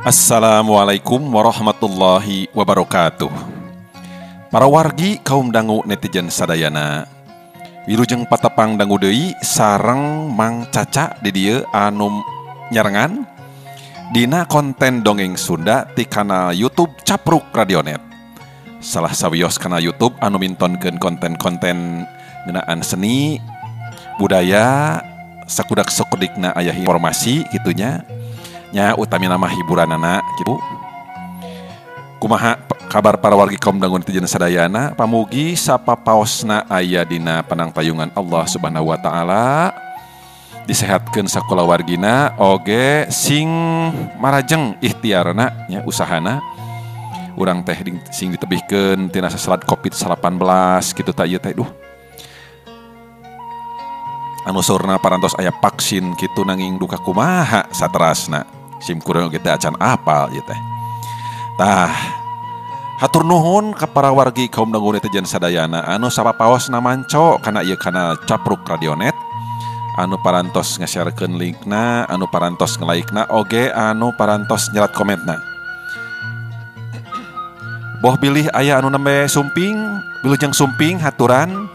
Assalamualaikum warahmatullahi wabarakatuh. Para wargi kaum dangu netizen sadayana, wilujeng patepang dangu deui sareng Mang Caca di dieu anu nyarengan dina konten dongeng Sunda ti kanal YouTube Capruk Radionet. Salah sawios kanal YouTube anu mintonkeun konten-konten ngeunaan seni, budaya, sakudak sakedikna aya informasi kitunya. Nya utamina mah hiburanana kitu. Kumaha kabar para wargi kaum dangu netizen sadayana, pamugi sapapaosna aya dina panangtayungan Allah Subhanahu wa taala, disehatkeun sakulawargina oge sing marajeng ikhtiarna nya usahana. Urang teh sing ditebihkeun tina saselat Covid-19 kitu ta ieu teh duh. Anu saurna parantos aya vaksin kitu nanging duka kumaha saterasna. Sim kurang oge teh acan apal ieu teh. Tah, hatur nuhun ka para wargi kaum dangu netizen sadayana anu sapapaosna manco kana ieu kanal Capruk Radionet, anu parantos nge-sharekeun linkna, anu parantos nge-like-na oge anu parantos nyerat komentna. Boh bilih aya anu nembe sumping, wilujeng sumping haturan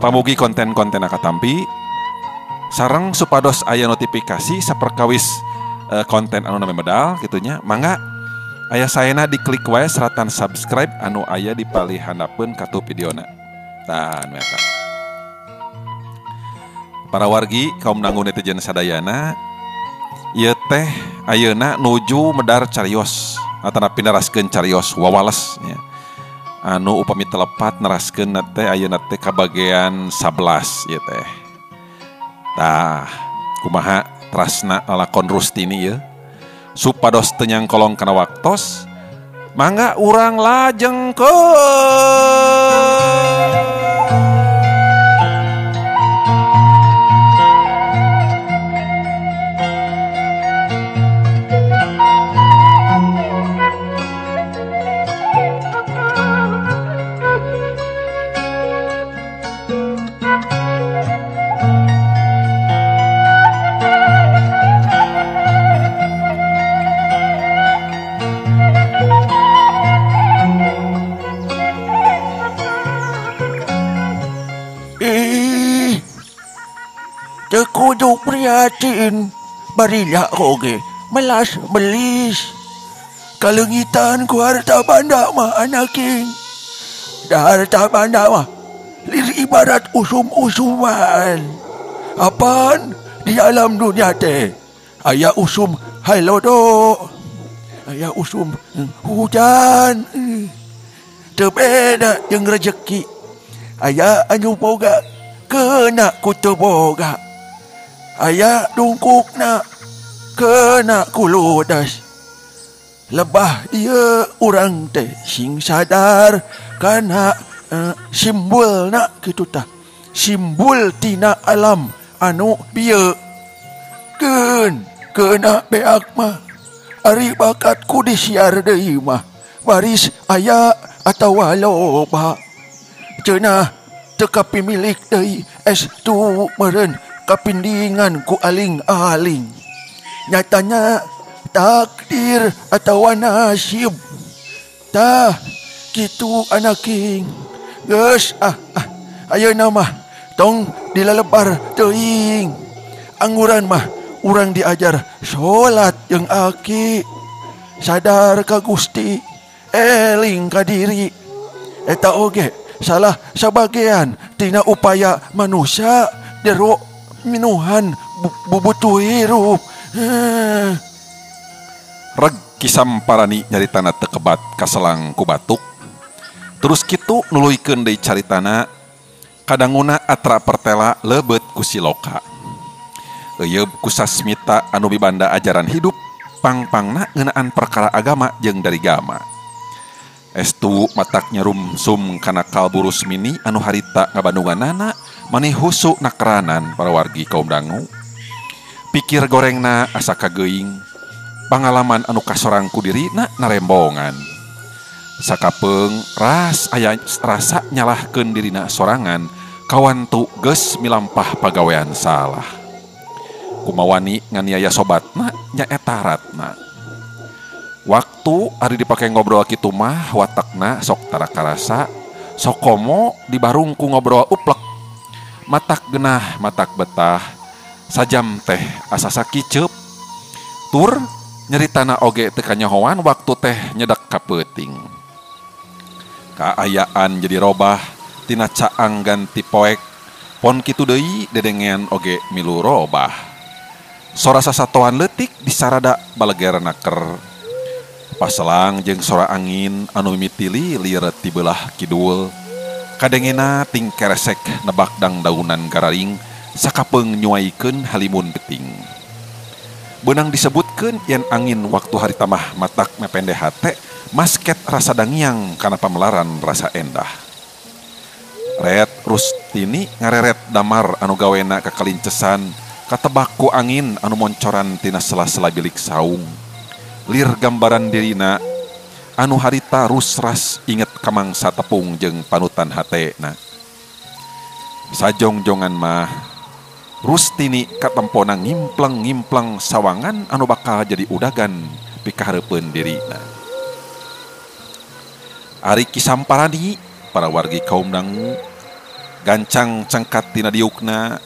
pamugi konten-konten katampi sareng supados aya notifikasi saperkawis konten anu nembe medal kitunya. Mangga aya saena diklik wae seratan subscribe anu aya di palih handapeun katup videona. Tah nu eta. Para wargi kaum dangu netizen sadayana, ieu teh ayeuna nuju medar carios atanapi neraskeun carios wawales nya. Anu upami telepat neraskeun teh ayeuna teh kabagean 11 ieu teh. Tah, kumaha trasna lalakon Rustini ieu? Supados teu nyangkolong kana waktos, mangga urang lajengkeun. Kudu prihatin barila oge melas belis kalengitan ku harta banda mah anaking da harta banda mah lir ibarat usum-usuman apan di alam dunia teh aya usum halodo aya usum hujan teu beda jeung rejeki aya anu boga kena ku teu boga aya dungkukna kena kuludas lebah dia urang teh sing sadar kana simbolna kitu tah simbol tina alam anu bieu keun kena beak mah ari bakat ku disiar deui mah baris aya atawa loba cenah teu kapimilik deui estu meureun kapindingan ku aling-aling nyatanya takdir atau nasib tah kitu anaking geus ayeuna mah tong dilalebar teuing angguran mah urang diajar salat jeung aki sadar ka Gusti eling ka diri eta oge salah sabagean tina upaya manusia jero minuhan bubutuh hirup. Reg kisamparani nyaritana teu kebat kaselang ku batuk. Terus kitu nuluykeun deui caritana kadanguna atra pertela leubet ku siloka. Euyeup ku sasmita anu mibanda ajaran hidup pangpangna ngeunaan perkara agama jeung darigama. Estu matak nyarumsum kana kalbu Rusmini anu harita ngabandunganana mani husu nakeranan para wargi kaum dangu. Pikir gorengna asa kageuing, pangalaman anu kasorang ku dirina narembongan. Sakapeung ras aya rasa nyalahkeun dirina sorangan kawantu geus milampah pagawean salah. Kumawani nganiaya sobatna nyaeta ratna. Waktu ari dipake ngobrol kitu mah watakna sok tara karasa, sok komo dibarung ku ngobrol uplek. Matak genah, matak betah, sajam teh asa sakiceup. Tur nyeritana oge teu kanyahoan waktu teh nyedak ka peuting. Kaayaan jadi robah tina caang ganti poek, pon kitu deui dedengean oge milu robah. Sora sasatoan leutik disarada baleger naker. Paselang jeung sora angin anu mimiti lilir ti beulah kidul. Kadengena ting keresek nebak dangdaunan gararing sakapeung nyuaikeun halimun peuting. Beunang disebutkeun yen angin waktu harita mah matak mepende hate, masket rasa dangiang kana pamelaran rasa endah. Ret Rustini ngareret damar anu gawena kakalincesan katebak ku angin anu moncoran tina sela-sela bilik saung. Lir gambaran dirina anu harita rusras inget kamangsa tepung jeung panutan hatena. Sajongjongan mah Rustini katempona ngimpleng-ngimpleng sawangan anu bakal jadi udagan pikahareupeun dirina. Ari Kisamparani para wargi kaum dangu gancang cengkat tina diukna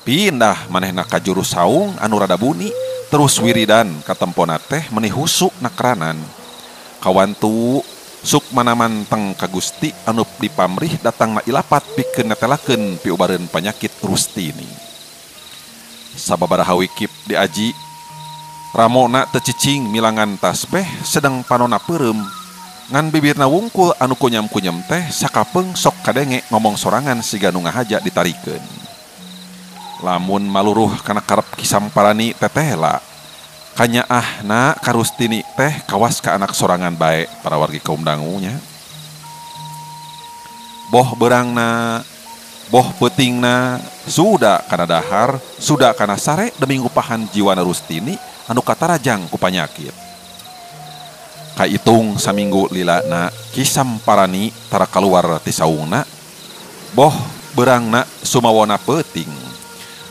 pindah manehna ka juru saung anu rada buni terus wiridan katempona teh meni husuk nakranan. Kawantu sukmana manteng ka Gusti anu dipamrih datangna ilapat pikeun netelakeun piubareun panyakit Rustini. Sababaraha wikip diaji ramona teu cicing milangan tasbeh sedang panona peureum ngan bibirna wungkul anu kunyam-kunyam teh sakapeung sok kadenge ngomong sorangan siga nu ngahaja ditarikeun. Lamun maluruh kana karep Kisamparani tetehla kanyaahna ka Rustini teh kawas ka anak sorangan bae para wargi kaum dangunya. Boh beurangna, boh peutingna, sudah kana dahar, sudah kana sare demi ngupahan jiwana Rustini anu katarajang ku panyakit. Kaitung saminggu lilana Kisamparani tara kaluar ti saungna, boh beurangna sumawona peuting.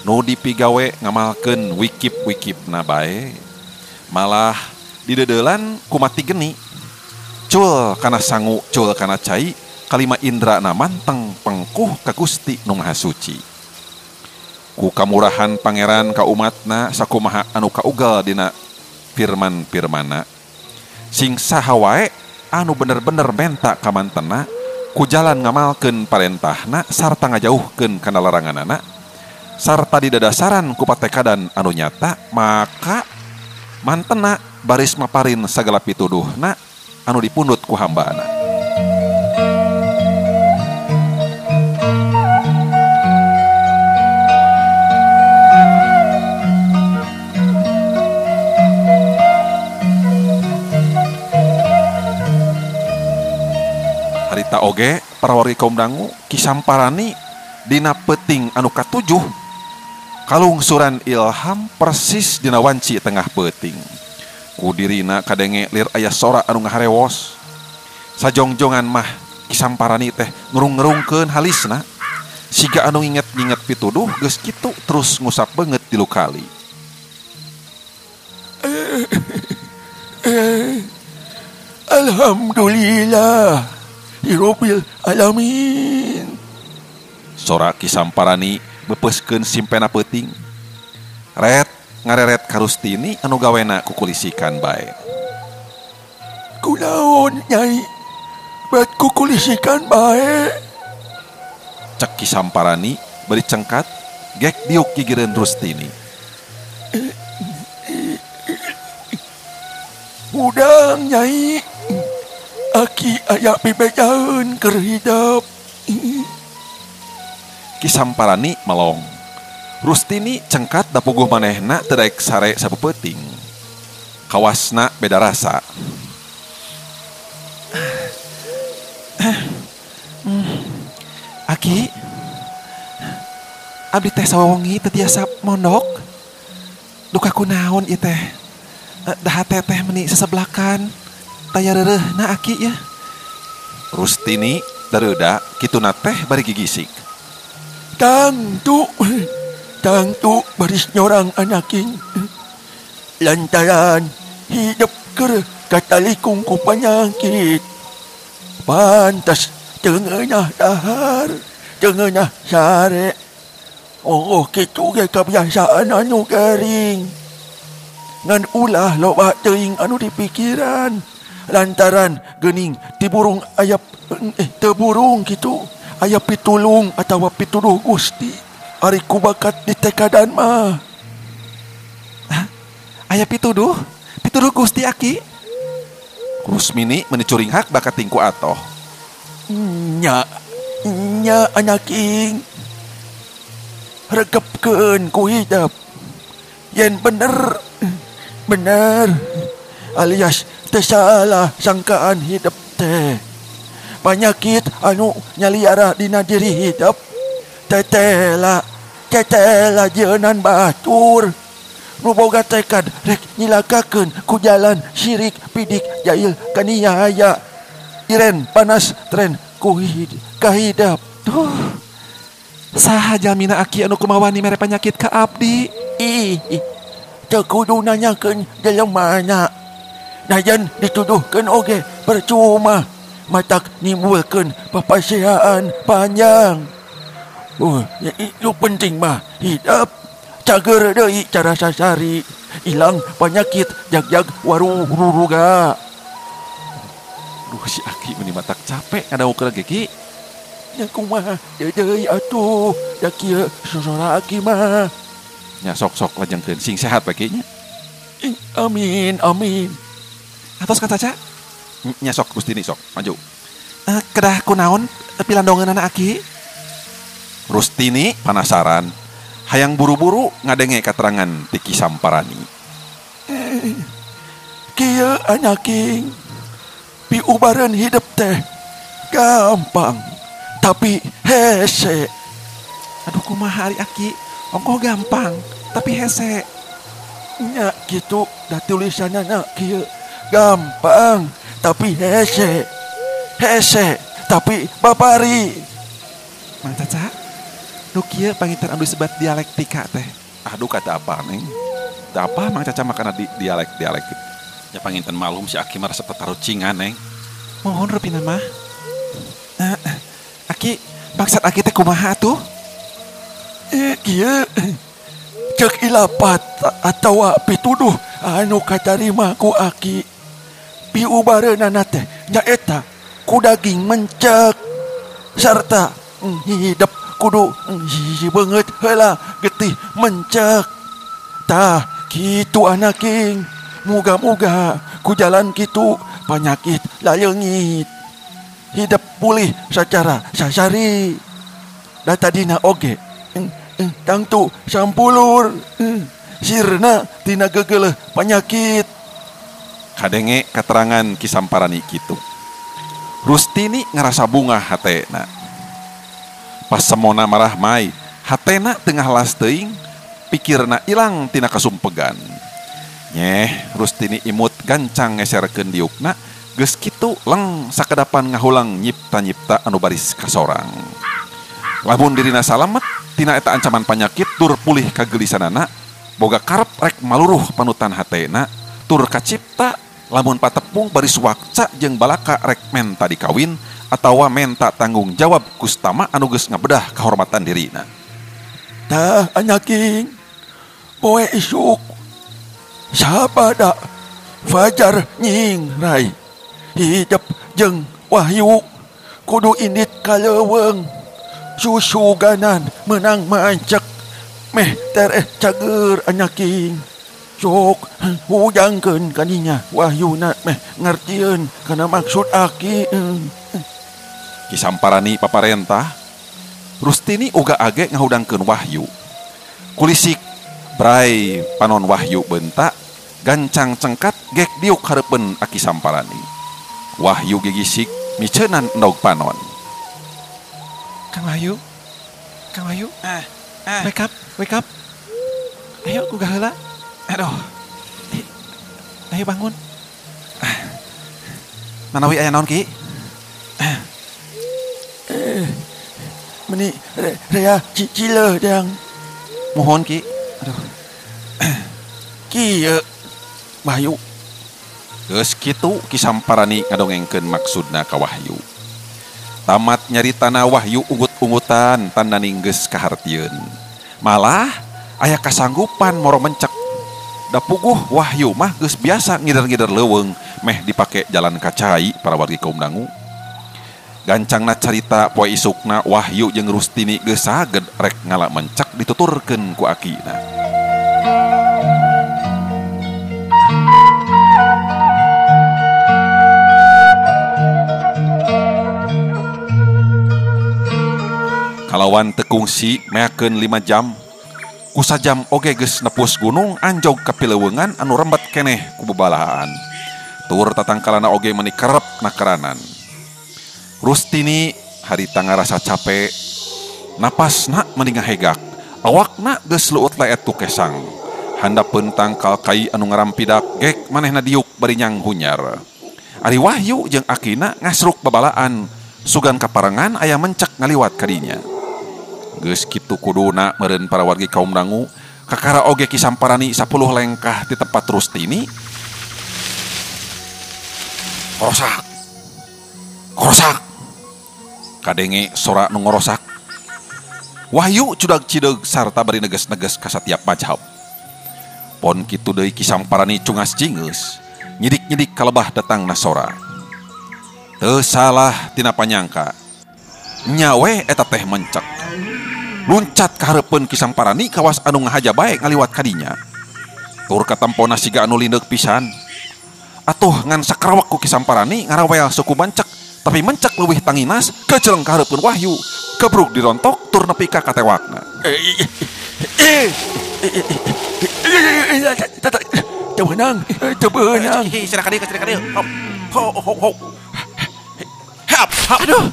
Nu dipigawe ngamalkeun wikip-wikipna bae, malah dideudeulan ku mati geni. Cul kana sangu, cul kana cai, kalima indra na manteng pengkuh ka Gusti nu Maha Suci. Ku kamurahan pangeran ka umatna sakumaha anu kaugal dina firman-firmanna. Sing saha wae anu bener-bener menta ka mantena ku jalan ngamalkeun parentahna sarta ngajauhkeun kana laranganana sarta didadasaran ku patekadan anu nyata, maka mantena baris maparin sagala pituduhna anu dipundhut ku hambana. Harita oge para wargi kaum dangu Kisamparani dina peuting anu katujuh kalungsuran ilham persis dina wanci tengah peuting. Ku dirina kadenge lir aya sora anu ngaharewos. Sajongjongan mah Kisamparani teh ngerung-ngerungkeun halisna siga anu nginget-nginget pituduh geus kitu terus ngusap beungeut tilu kali. Alhamdulillah Hirobil alamin. Sora Kisamparani beupeuskeun simpena peuting. Ret ngareret ka Rustini anu gawena kukulisikan bae. Kunaon nyai bet kukulisikan bae? Cek Kisamparani bari cengkat gek diuk gigireun Rustini. Hudang nyai, aki aya pibejaeun keur hidep. Kisamparani melong. Rustini cengkat da puguh manehna teu daek sare sapeupeting. Kawasna beda rasa. Aki, abdi teh sawengi teu tiasa mondok. Duka kunaon ieu teh? Daha teteh meni sesebelakan. Taya reureuhna aki ya. Rustini dareuda kituna teh bari gigisik. Tangtu, tangtu baris nyorang anaking. Lantaran hidup keur katalikung ku panyakit. Pantas teu ngeunah dahar, teu ngeunah sare. Oh, kitu ge kabiasaan anu garing. Ngan ulah loba teuing anu dipikiran. Lantaran geuning ti burung aya teu burung kitu aya pitulung atawa pituduh Gusti. Ari ku bakat ditekadan mah. Hah? Aya pituduh? Pituduh Gusti aki? Rusmini meuni curinghak bakat tingku atoh. Nya, nya anaking. Regepkeun ku hidep. Yen bener, bener alias teu salah sangkaan hidep teh. Panyakit anu nyaliara dina diri hidep tetela, tetela jeunan batur. Nu boga tekad rek nyilakakeun ku jalan syirik pidik jail kaniaya. Iren panas tren ku kahidep. Duh. Saha jalmina aki anu kumawani mere panyakit ka abdi? Ih, teu kudu nanyakeun jelemana. Najan dituduhkeun oge percuma, matak nimbulkeun papasiaan panjang. Itu penting mah hidep cager deui cara sasari, ilang panyakit jag-jag waruruga. Duh, si aki meuni matak capek ngadangukeun ge ki. Nya kumaha deui atuh, da kieu sosora aki mah. Nya sok-sok lajengkeun sing sehat we ki nya. Amin, amin. Atos ka Caca? Nya sok Gustini sok, maju. Kedah kunaon pilandongeunana aki? Rustini panasaran, hayang buru-buru ngadenge katerangan ti Ki Samparani. Kieu anaking, piubareun hidep teh gampang, tapi hese. Aduh kumaha ari aki, ongkoh gampang tapi hese. Nya kitu da tulisanana kieu, gampang tapi hese, hese tapi babari. Mang Caca, nu kieu panginten anu disebat dialektika teh. Aduh kata apa neng? Da apa Mang Caca makana di dialek-dialek gitu. Ya panginten malum si aki mah resep tatarucingan neng. Mohon rupina mah. Aki, maksud aki teh kumaha atuh? Kieu cek ilapat atawa pituduh anu katarima ku aki. Piubareunana teh nyaeta ku daging mencek sarta hidep kudu hiji beungeut heula getih mencek. Tah kitu anaking, muga-muga ku jalan kitu panyakit laleungit, hidep pulih sacara sasari. Da tadina oge tangtu sampulur sirna tina gegeleuh panyakit. Kadenge katerangan Ki Samparani kitu. Rustini ngerasa bungah hatena. Pas semona marah mai, hatena tengah las teuing, pikirna ilang tina kasumpegan. Nyeh, Rustini imut gancang ngeserkeun diukna, geus kitu leng sakedapan ngahulang nyipta-nyipta anu baris kasorang. Lamun dirina salamet tina eta ancaman panyakit tur pulih kagelisanana, boga karep rek maluruh panutan hatena, tur kacipta lamun patepung baris wakca jeung balaka rek menta dikawin atawa menta tanggung jawab kustama anu geus ngabedah kahormatan dirina. Tah anyaking, poe isuk sabada fajar nyingrai, hidep jeung wahyu kudu indit ka leuweung, susuganan menang mancek meh tereh cager anyaking. Sok hujangkeun kaninya wahyuna meh ngartieun kana maksud aki. Ki Samparani paparentah, Rustini uga age ngahudangkeun wahyu. Kulisik brai panon wahyu bentak, gancang cengkat gek diuk hareupeun aki Samparani. Wahyu gigisik miceunan endog panon. Kang Wahyu, Kang Wahyu, wake up, wake up. Ayo gugah heula. Aduh. Ayo bangun. Manawi aya naon ki? Meni rea cicile dang. Mohon ki. Aduh. Kieu Wahyu. Geus kitu Ki Samparani ngadongengkeun maksudna ka Wahyu. Tamat nyaritana Wahyu unggut-unggutan tanda geus kahartieun. Malah aya kasanggupan moro mencek. Da puguh Wahyu mah geus biasa ngider-ngider leuweung meh dipake jalan ka cai para wargi kaum dangu. Gancangna carita poe isukna Wahyu jeung Rustini geus saged rek ngala mencek dituturkeun ku akina. Kalawan tekungsi meakeun 5 jam. Kusajam oge geus nepus gunung anjog ka pileuweungan anu rembet keneh ku bebalahaan. Tur tatangkalana oge meuni kerep nakeranan. Rustini harita ngarasa cape, napasna meuni ngahegak, awakna geus leuut leet ku kesang. Handapeun tangkal kai anu ngarampidak gek manehna diuk bari nyanghunyar. Ari Wahyu jeung akina ngasruk babalaan, sugan kaparengan aya mencek ngaliwat kadinya. Geus kitu kuduna meureun para wargi kaum dangu, kakara oge Ki Samparani 10 lengkah di tempat Rustini. Korosak. Korosak. Kadenge sora nu ngorosak. Wahyu cudag cideug sarta bari neges-neges ka satiap majhab. Pon kitu deui Ki Samparani cungas cingeus, nyidik-nyidik kalebah datangna sora. Teu salah tina panyangka. Nya we eta teh mencek. Luncat ka hareupeun Ki Samparani kawas anu ngahaja bae ngaliwat kadinya. Tur katempona siga anu lindeuk pisan. Atuh ngan sakerawek ku Ki Samparani ngarawel suku mencek, tapi mencek leuwih tanginas keceleng ka hareupeun Wahyu. Kebruk dirontok tur nepi ka katewakna. Teu beunang, teu beunang. Sira ka dieu, sira ka dieu. Hop, ho ho ho. Hap, hap. Aduh,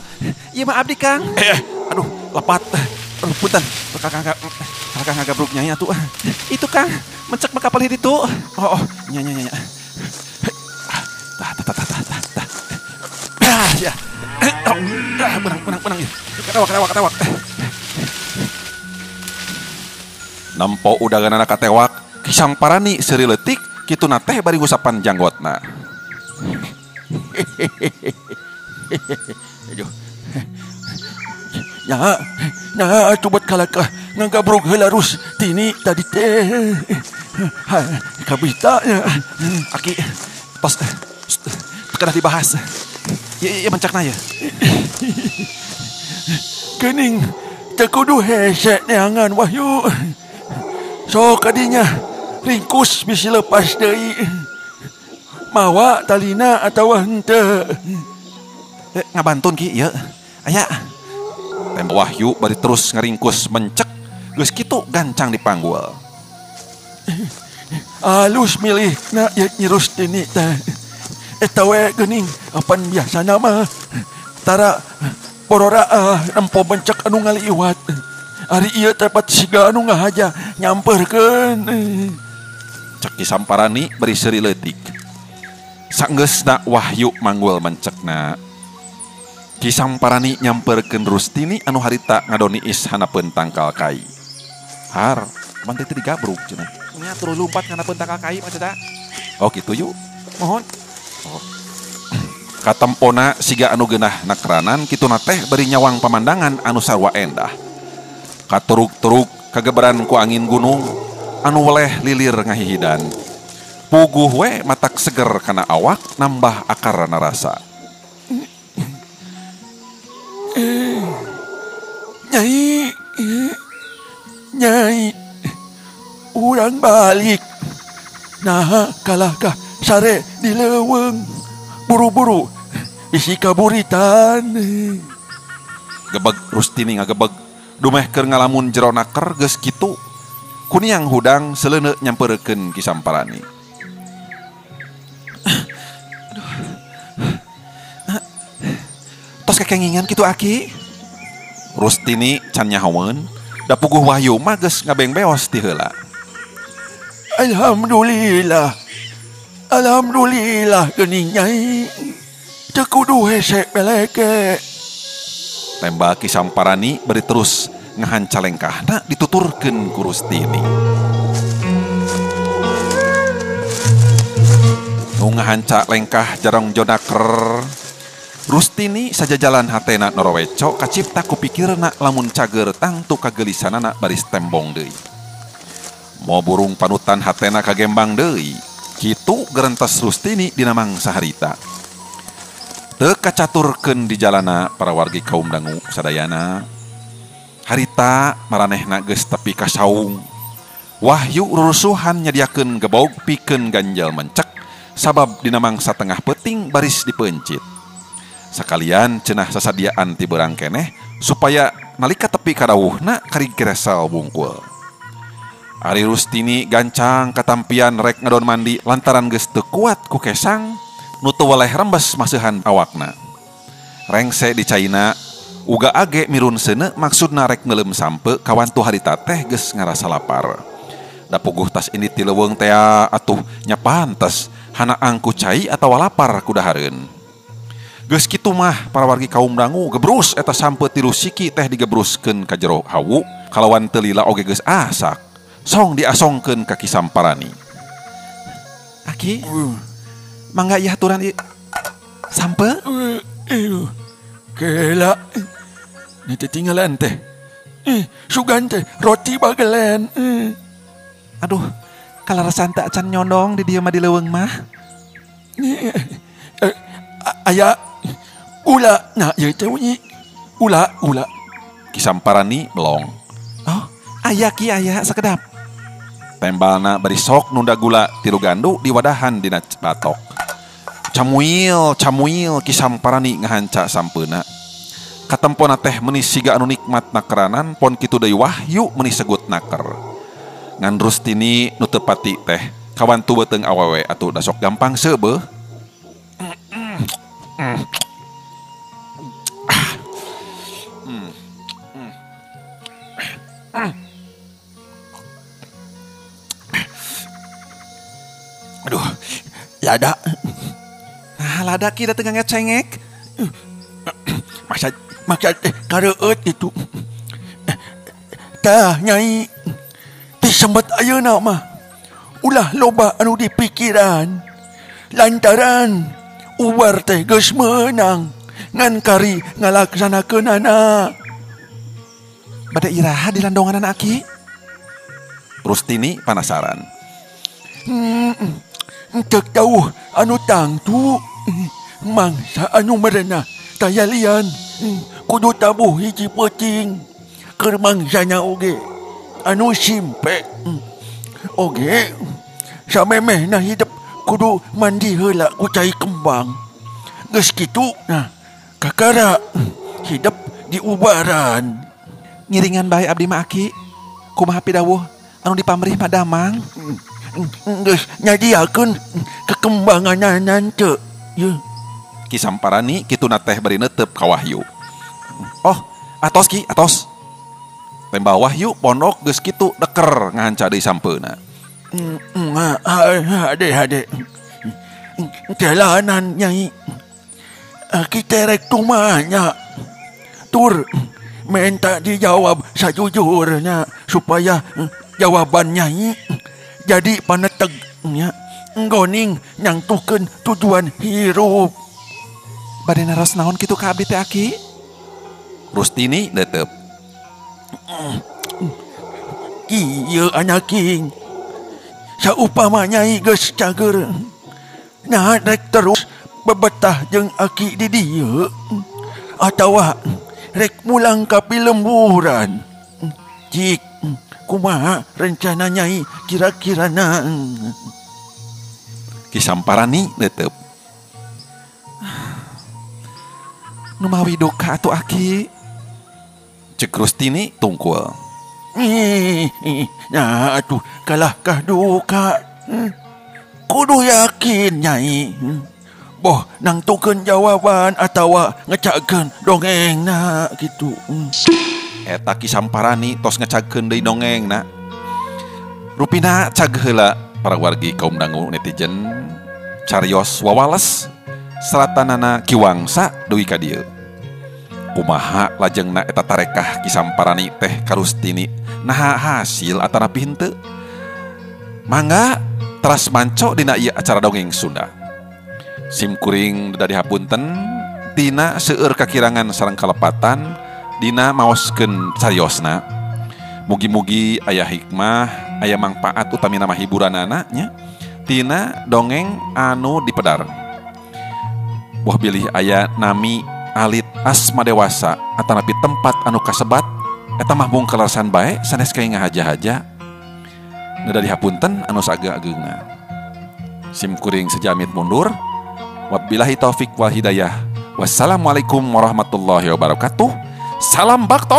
ieu mah abdi Kang. Aduh, lepat. Aduh, punten. Kakak ngagabruk nyai atuh. Itu Kang, mencek mah kapal ditu. Oh, nya nya nya. Tah tah tah tah tah. Ah, ya. Menang menang menang ya. Ketewak ketewak ketewak. Nempo udaganana katewak, Ki Samparani seuri leutik kituna teh bari ngusapan janggotna. Aduh. Ya, nah coba kalakah ngagabruk heula Rustini tadi teh. Kabita nya. Aki tos kedah dibahas. Ieu mencekna ya. Geuning teu kudu hese neangan Wahyu. Sok kadinya ringkus bisi lepas deui. Mawa talina atawa henteu. Ngabantun Ki ieu. Aya. Tempo Wahyu bari terus ngaringkus mencek geus kitu gancang dipanggul. Alus milih na ieu Nyi Rustini teh. Eta we geuning apan biasana mah tara porora nempo mencek anu ngaliwat. Ari ieu teh pat siga anu ngahaja nyamperkeun. Cek Ki Samparani bari seuri leutik. Sanggeusna Wahyu manggul mencekna. Ki Samparani nyamperkeun Rustini anu harita ngadoni is hanapeun tangkal kai. Har, man teh digabruk cenah. Nya terus lumpat hanapeun tangkal kai mah cenah. Oh kitu yuk. Mohon. Oh. Katempona siga anu geunah nakranan kituna teh bari nyawang pamandangan anu sarua endah. Katuruk-turuk kageberan ku angin gunung anu weleh lilir ngahihidan. Puguh we matak seger kana awak nambah akarna rasa. Nyai, nyai, urang balik. Nah, kalahkah sare di leuweung, buru-buru bisi kaburitan. Gebeg Rustini ngagebeg, dumeh keur ngalamun jero naker geus kitu. Kuniang hudang seleuneu nyamperkeun Ki Samparani. Aduh. Tos kekengingan kitu aki. Rustini can nyahoeun, da puguh Wahyu mah geus ngabengbeos ti heula. Alhamdulillah. Alhamdulillah geuning nyai. Teu kudu hese beleke. Tembak Ki Samparani bari terus ngahancalengkahna dituturkeun ku Rustini. Nu ngahanca lengkah jarong jonaker. Rustini sajajalan hatena noroweco kacipta ku pikirna lamun cager tangtu kagelisanana baris tembong deui. Mo burung panutan hatena kagembang deui. Kitu gerentes Rustini dina mangsa harita. Teu kacaturkeun di jalana para wargi kaum dangu sadayana. Harita maranehna geus tepi ka saung. Wahyu rurusuhan nyadiakeun gebog pikeun ganjel mencek sabab dina mangsa tengah peuting baris dipeuncit. Sakalian cenah sasadiaan ti beurang keneh supaya nalika tepi ka dawuhna karig keresel bungkul. Ari Rustini gancang katampian rek ngadon mandi lantaran geus teu kuat ku kesang nu teu weleh rembes maseuhan awakna. Rengse di caina uga age mirun seuneu maksudna rek ngeuleum sampe kawantu harita teh geus ngarasa lapar. Da puguh tas ini ti leuweung tea atuh nya pantes hana angku cai atawa lapar ku dahareun. Geus kitu mah para wargi kaum dangu gebrus eta sampe tilu siki teh digebruskeun ka jero hawu kalawan teu lila oge geus asak. Song diasongkeun ka Ki Samparani. Aki, mangga ieu haturan ieu sampe? Kela, ni tinggalan teh. Sugan teh roti bagelen. Aduh, kalarasan teh acan nyondong di dieu mah di leuweung mah. Aya gula nah ieu teh unyi. Gula, gula. Ki Samparani melong. Oh, aya ki aya sakedap. Tembalna bari sok nunda gula tilu gandu diwadahan dina batok. Camuil, camuil Ki Samparani ngahanca sampeuna. Katempona teh meuni siga anu nikmat nakeranan pon kitu deui Wahyu meuni segut naker. Ngan Rustini nu teu pati teh kawantu beuteung awewe atuh da sok gampang seubeuh. Aduh, lada. Nah, lada ki da teu ngecengek. Masa masa kareueut itu. Tah nyai ti sembat ayeuna mah. Ulah loba anu dipikiran. Lantaran ubar teh geus meunang ngan kari ngalaksanakeunana. Bade iraha di landonganan aki? Rustini panasaran. Teu jauh anu tangtu mangsa anu merenah tayalian kudu tabuh hiji peuting keur mangsana oge anu simpe oge samemehna hidup kudu mandi heula ku cai kembang geus kitu nah kakara hidup di ubaran. Ngiringan bae abdi mah aki kumaha pidawuh anu dipamrih mah damang. Geus nyadiakeun kekembanganna teu ye. Ki Samparani kituna teh bari neuteup ka Wahyu. Oh, atos ki, atos. Tembal Wahyu pondok geus kitu deker ngahanca deui sampeuna. Hade hade. Jalanan nyai. Aki teh rek tumanya. Tur minta dijawab sajujurnya supaya jawaban nyai jadi paneteg nya nggoning nyangtukeun tujuan hirup. Bade naros naon kitu ka abdi teh aki? Rustini netep. Ieu anaking. Saupama nyai geus cager. Nah rek terus bebetah jeung aki di dieu atawa rek mulang ka pilemburan. Cik kumaha rencana nyai kira-kirana? Ki Samparani netep. Numawi duka atuh aki? Cek Rustini tungkul. Nah atuh kalahkah duka. Kudu yakin nyai. Boh nangtukeun jawaban atawa ngecagkeun dongengna kitu. Eta Ki Samparani tos ngecagkeun deui dongengna. Rupina cag heula para wargi kaum dangu netizen carios wawales seratanana Ki Wangsa dugi ka dieu. Kumaha lajengna eta tarekah Ki Samparani teh ka Rustini naha hasil atanapi henteu? Mangga teras manco dina ieu acara dongeng Sunda. Sim kuring dari hapunten tina seueur kakirangan sareng kalepatan dina maoskeun cariosna. Mugi-mugi aya hikmah, aya mangpaat utamina mah hiburanana nya tina dongeng anu dipedar. Boh bilih aya nami alit asma dewasa atanapi tempat anu kasebat eta mah mung kaleresan bae sanes kayak ngahaja-haja. Neda dihapunten anu saageng-ageungna. Sim kuring sejamit mundur. Wabillahi taufik wal hidayah. Wassalamualaikum warahmatullahi wabarakatuh. Salam bakto.